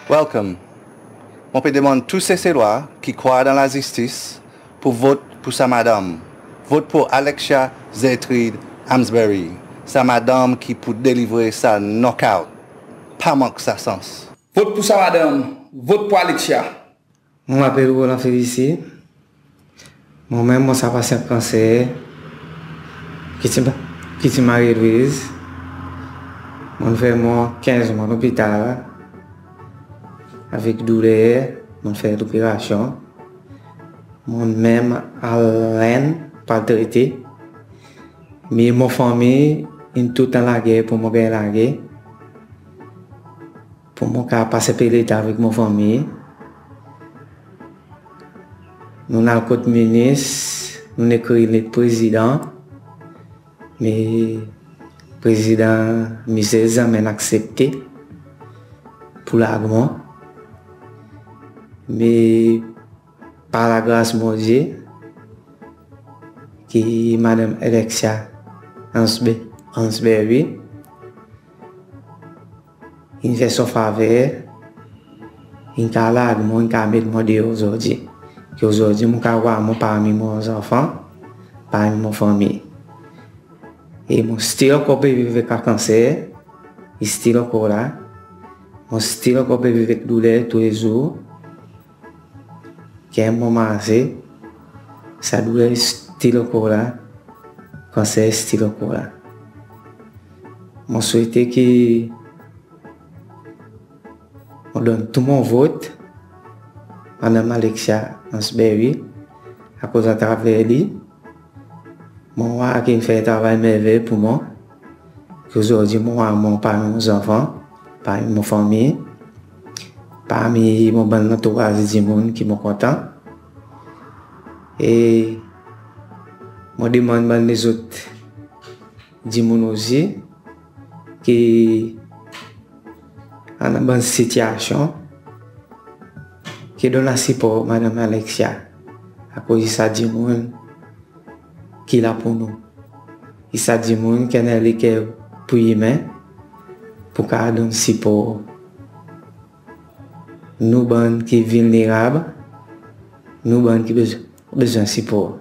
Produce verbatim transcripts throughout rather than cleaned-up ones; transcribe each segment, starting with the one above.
Welcome. Mon pe demann tou Seselwa ki krwar dan lazistis pour vot pour sa madanm. Vot pour Alexia Gertrude Amesbury. Sa madanm ki pou delivre sa knockout. Pa mank sa sans. Vot pour sa madanm. Vot pour Alexia. Mon apel Roland Félicien. Mon menm mon sa pasyan kanser ki ti, ki ti mare Louise. Mon'n fer mwan kenz mwan lopital avek douler, mon'n fer loperasyon. Mon menm al Lenn pour al trete. Me mon fanmir in tou dan lager pour mon ganny large. Pour mon kapab pas en pe letan avek mon fanmir. Nou'n al kot minis, nou'n ekrir let Prezidan, me Prezidan Michel zanmen aksepte pour larg mwan. Me par lagras Bondye, ki Madanm Alexia Ansbe-, Ansbury in fer son faver, in kapab larg mwan, in kapab met mwan deor ozordi. Ki ozordi mon kapab war mwan parmi mon zanfan, parmi mon fanmir. E mon still ankor pe viv avek sa kanser, i still ankor la. Mon still ankor pe viv avek douler toulezour. Ker mon marse, sa douler still ankor la, kanser still ankor la. Mon swete ki mon donn tou mon vot Madanm Alexia Ansbury, akoz atraver li mon war ki in fer travay mervey pour mwan. Ki ozordi mon war mwan parmi mon zanfan, parmi mon fanmir, parmi mon bann lantouraz dimoun ki mon kontan. E mon demann bann lezot dimoun osi ki annan bann sitiyasyon, ki donn sipor Madanm Alexia, akoz i sa dimoun ki la pour nou. I sa dimoun ki annan leker pour imen, pour kapab donn sipor nou bann ki vilnerab, nou bann ki bez-, bezwen sipor.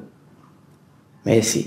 Mersi.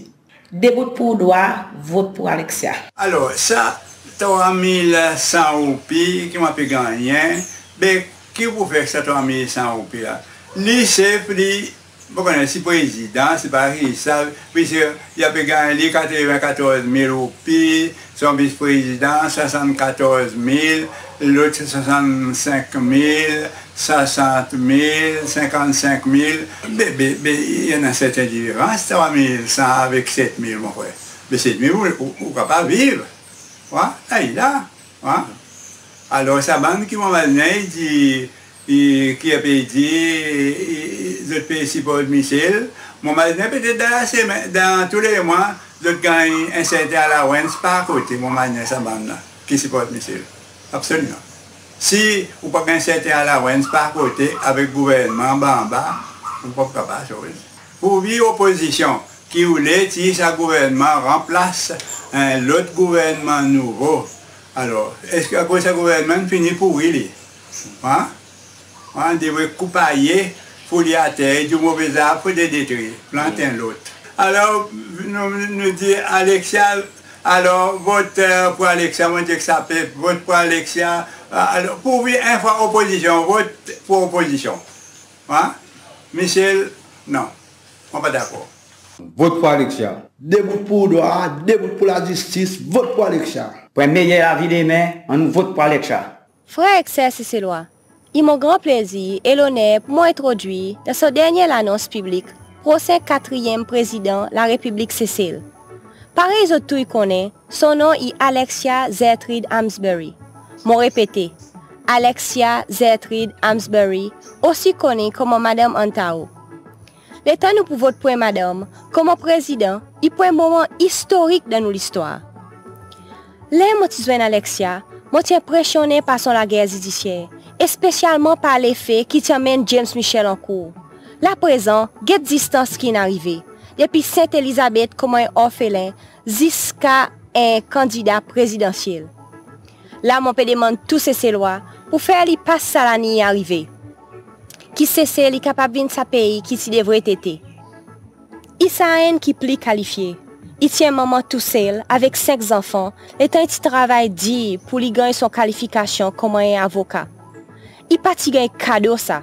Debout pour drwa, vot pour Alexia. Alor, sa trwa mil san roupi ki mon pe gannyen, be ki ou pou fer ek sa trwa mil san roupi la? Li sef li, mon konnen si prezidan, si pa ki sa, piski i pe ganny li katreven katorz mil roupi, son vis prezidan swasannkatorz mil, lot swasannsenk mil, swasant mil, senkannsenk mil, be, be, be, i annan serten diferans, trwa mil san avek set mil, mon frer. Be set mil, ou, ou, ou kapab viv. Wa, la i la. Wa. Alor, sa bann ki mon mazinen i dir, i, ki pe dir, i, i, zot pe siport Michel, mon mazinen petet dan lasemenn, dan tou le mwan, zot ganny en serten allowance par kote, mon mazinen sa bann la, ki siport Michel. Absoliman. Si ou pa ganny serten allowance par kote avek gouvernman anba, ou pa kapab soz. Pourvi opozisyon ki oule tir sa gouvernman, ranplas en lot gouvernman nouvo. Alor, eski akoz sa gouvernman fini pouri li? An? An, devret koup aye, foul li ater, e dir move zarb fodre detri, plant en lot. Alor, nou, nou dir Alexia, alor, vot, e, pour Alexia, mon dir ek sa pep, vot pour Alexia, e, alor, pourvi en fwa opozisyon, vot pour opozisyon. An? Michel, non. Mon pa dakor. Vot pour Alexia. Debout pour drwa, debout pour lazistis, vot pour Alexia. Pour en meyer lavi demen, annou vot pour Alexia. Frer ek ser Seselwa, i mon gran plezir e loner pour mwan entrodwir dan son dernyen lanons piblik prosen katriyenm Prezidan Larepiblik Sesel. Parey zot tou i konnen, son non i Alexia Gertrude Amesbury. Mon repete, Alexia Gertrude Amesbury, osi koni konman Madanm Antao. Letan nou pou vot pour en madanm konman Prezidan, i pour en moman istorik dan nou listwar. Ler mon ti zwenn Alexia, mon ti enpresyonnen par son lager zidisyer, espesyalman par lefe ki ti anmenn James Michel ankour. La prezan, get distans ki'n arive, depi Sent Elizabet konman en orfelen, ziska en kandida prezidansyel. La mon pe demann tou Seselwa pour fer li pas sa laliny arive, ki Sesel i kapab vin sa pei ki ti devret ete. I sa enn ki pli kalifye. I ti en manman tousel avek senk zanfan, letan i ti travay dir pour li ganny son kalifikasyon konman en avoka. I pa ti ganny kado sa.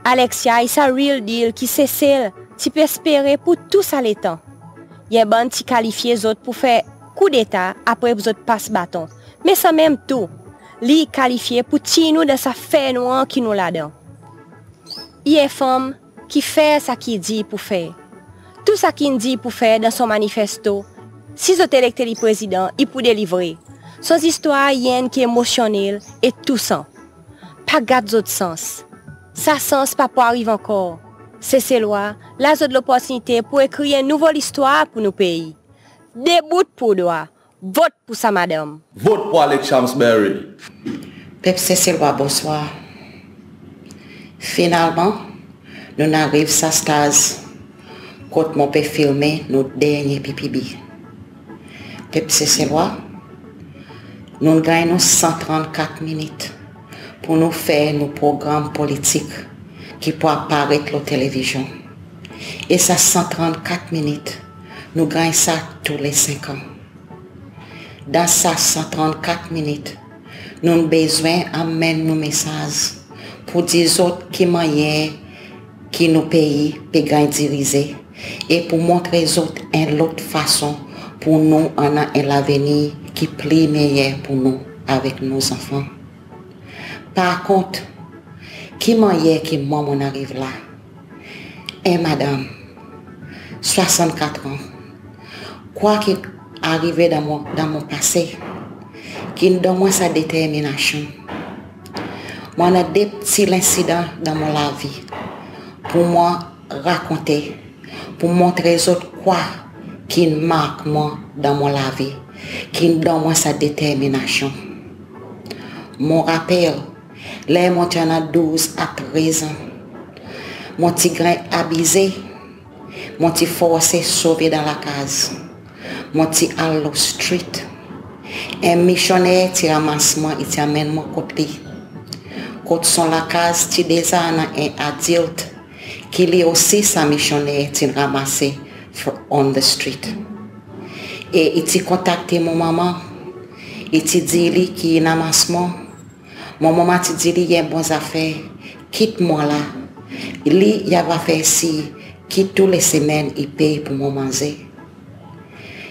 Alexia i sa real deal ki Sesel ti pe espere pour tou sa letan. I en bann ti kalifye zot pour fer koudeta apre zot pas baton. Me sanmenm tou, li i kalifye pour tir nou dan sa fernwar ki nou ladan. I en fanm ki fer sa ki i dir pour fer. Tou sa ki in dir pour fer dan son manifesto, si zot elekte li prezidan, i pou delivre. Son zistwar i enn ki emosyonnel e tousan. Pa gat zot sans. Sa sans pa pou ariv ankor. Seselwa, la zot loportinite pour ekrir en nouvo listwar pour nou pei. Debout pour drwa. Vot pour sa madanm. Vot pour Alex Shamsbury. Pep Seselwa, bonswar. Finalman, nou'n ariv sa staz kot mon pe filme nou dernyen PPB. Pep Seselwa, nou'n ganny nou san trannkat minit pour nou fer nou progranm politik ki pou aparet lo televizyon. E sa san trannkat minit, nou ganny sa tou le senk an. Dan sa san trannkat minit, nou'n bezwen anmenn nou mesaz pour dir zot ki mannyer ki nou pei pe ganny dirize e pour montre zot en lot fason pour nou annan en lavenir ki pli meyer pour nou avek nou zanfan. Par kont, ki mannyer ki mwan mon'n ariv la? En madanm, swasannkat an. Kwa ki arive dan mon, dan mon pase, ki'n donn mwan sa determinasyon. Mon annan de pti lensidan dan mon lavi pour mwan rakonte, pour montre zot kwa ki'n mark mwan dan mon lavi, ki'n donn mwan sa determinasyon. Mon rapel, ler mon ti annan douz a trez an, mon ti ganny abize, mon ti forse sove dan lakaz. Mon ti al lo street. En misyonner ti ramas mwan, i ti anmenn mwan kot li. Kot son lakaz ti deza annan en adilt ki li osi sa misyonner ti'n ramase fr-, on the street. E i ti kontakte mon manman, i ti dir li ki in ramas mwan. Mon manman ti dir li, i en bon zafer, kit mwan la. Li, i ava fer sir ki tou le semenn i pey pour mon manze.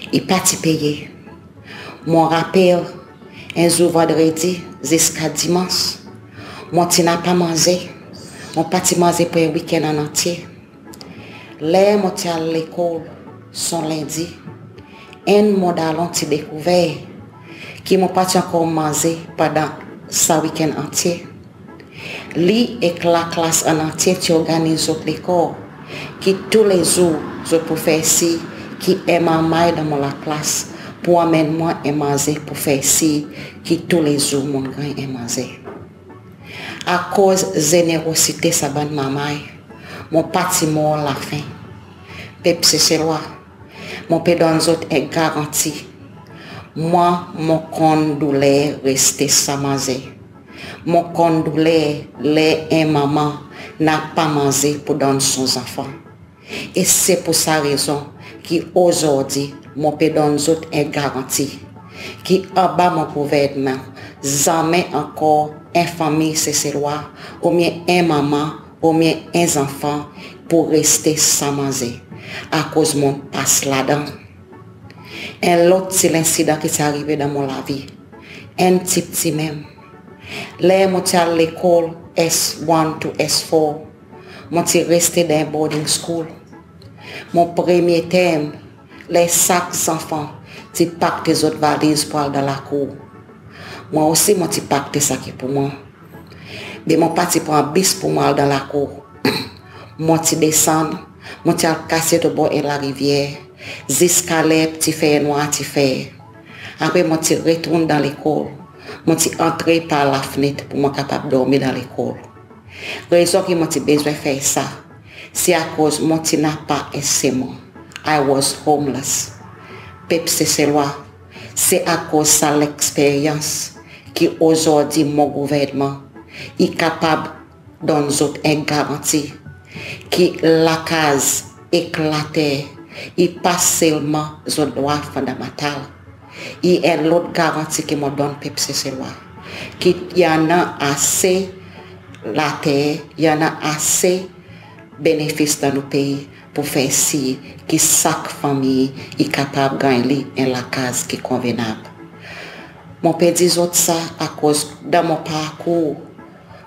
I pa ti peye. Mon rapel, en zour vandredi ziska dimans, mon ti napa manze. Mon pa ti manze pour en wikenn an antye. Ler mon ti al lekol son lendi, enn mon dalon ti dekouver ki mon pa ti ankor manze pandan sa wikenn antye. Li ek laklas an antye ti organiz zot lekor ki tou le zour zot pou fer sir ki en marmay dan mon laklas pou anmenn mwan en manze pou fer sir ki tou le zour mon ganny en manze. Akoz zenerosite sa bann marmay, mon pa ti mor lafen. Pep Seselwa, mon pe donn zot en garanti. Mwan, mon konn douler reste san manze. Mon konn douler ler en manman napa manze pou donn son zanfan. E se pour sa rezon ki ozordi mon pe donn zot en garanti ki anba mon gouvernman, zanmen ankor en fanmir Seselwa oubyen en manman oubyen en zanfan pou reste san manze, akoz mon'n pas ladan. En lot ti lensidan ki ti arive dan mon lavi, en pti pti menm. Ler mon ti al lekol S one to S four, mon ti reste dan boarding school. Mon premye term, ler sak zanfan ti pakte zot valiz pou al dan lakour, mwan osi mon ti pakte sa ki pour mwan. Me mon pa ti pran bis pour mwan al dan lakour. Mon ti desann, mon ti al kasyet obor en larivyer, ziska ler pti fernwar ti fer. Apre mon ti retourn dan lekol, mon ti antre par lafnet pour mon kapab dormi dan lekol. Rezon ki mon ti bezwen fer sa, se akoz mon ti napa en semen. I was homeless. Pep Seselwa, se akoz sa leksperyans ki ozordi mon gouvernman i kapab donn zot en garanti ki lakaz ek later i pa selman zot drwa fondamantal, i en lot garanti ki mon donn pep Seselwa, ki i annan ase later, i annan ase benefis dan nou pei pour fer sir ki sak fanmir i kapab ganny li en lakaz ki konvenab. Mon pe dir zot sa akoz dan mon parkour,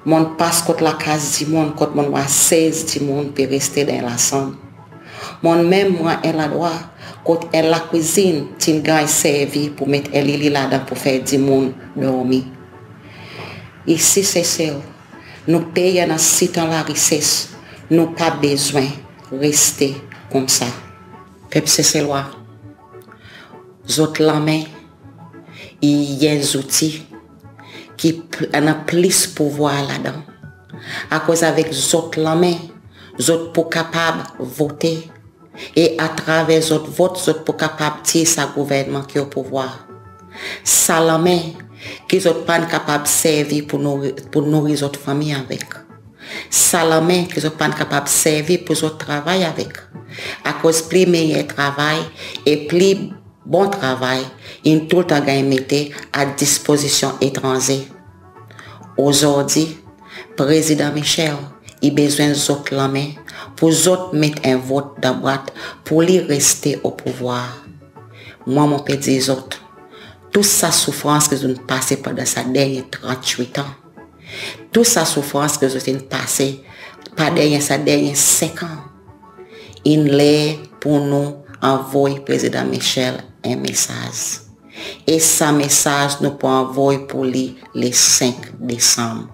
mon'n pas kot lakaz dimoun kot mon'n war sez dimoun pe reste dan lasanm. Mon'n menm war en landrwa kot en lakwizin ti'n ganny servi pour met en lili ladan pour fer dimoun dormi. Isi Sesel, nou pei i annan sitan larises, nou pa bezwen reste koumsa. Pep Seselwa, zot lanmen i en zouti ki pl- annan plis pouvwar ladan. Akoz avek zot lanmen, zot pou kapab vote. E atraver zot vot, zot pou kapab tir sa gouvernman ki o pouvwar. Sa lanmen ki zot pa'n kapab servi pour nouri, pour nouri zot fanmir avek. Sa lanmen ki zot pa'n kapab servi pour zot travay avek. Akoz pli meyer travay e pli bon travay in toultan ganny mete a dispozisyon etranze. Ozordi, Prezidan Michel i bezwen zot lanmen pour zot met en vot dan bwat pour li reste o pouvwar. Mwan, mon pe dir zot, tou sa soufrans ki zot in pase pandan sa dernyen trant-wit an, tou sa soufrans ki zot in pase pandan sa dernyen senk an, in ler pour nou anvoy Prezidan Michel en mesaz. E sa mesaz nou pou anvoy pour li le senk Desanm.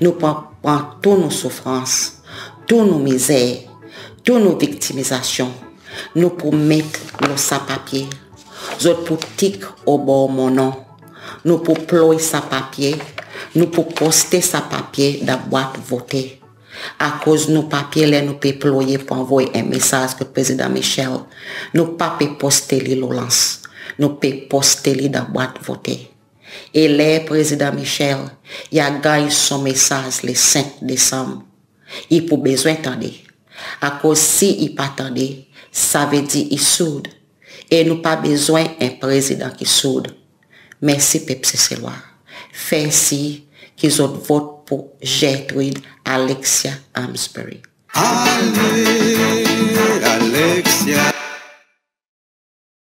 Nou pou pran tou nou soufrans, tou nou mizer, tou nou viktimizasyon, nou pou met lo sa papye. Zot pou tik obor mon non. Nou pou ploy sa papye, nou pou poste sa papye dan bwat vote. Akoz nou papye, ler nou pe ploye pour anvoy en mesaz kot Prezidan Michel, nou pa pe poste li lo lans, nou pe poste li dan bwat vote. E ler Prezidan Michel i a ganny son mesaz le senk Desanm, i pou bezwen tande. Akoz si i pa tande, savedir i sourd. E nou pa bezwen en prezidan ki sourd. Mersi pep Seselwa. Fer sir ki zot vot pour Gertrude Alexia Amesbury. Ale, Alexia.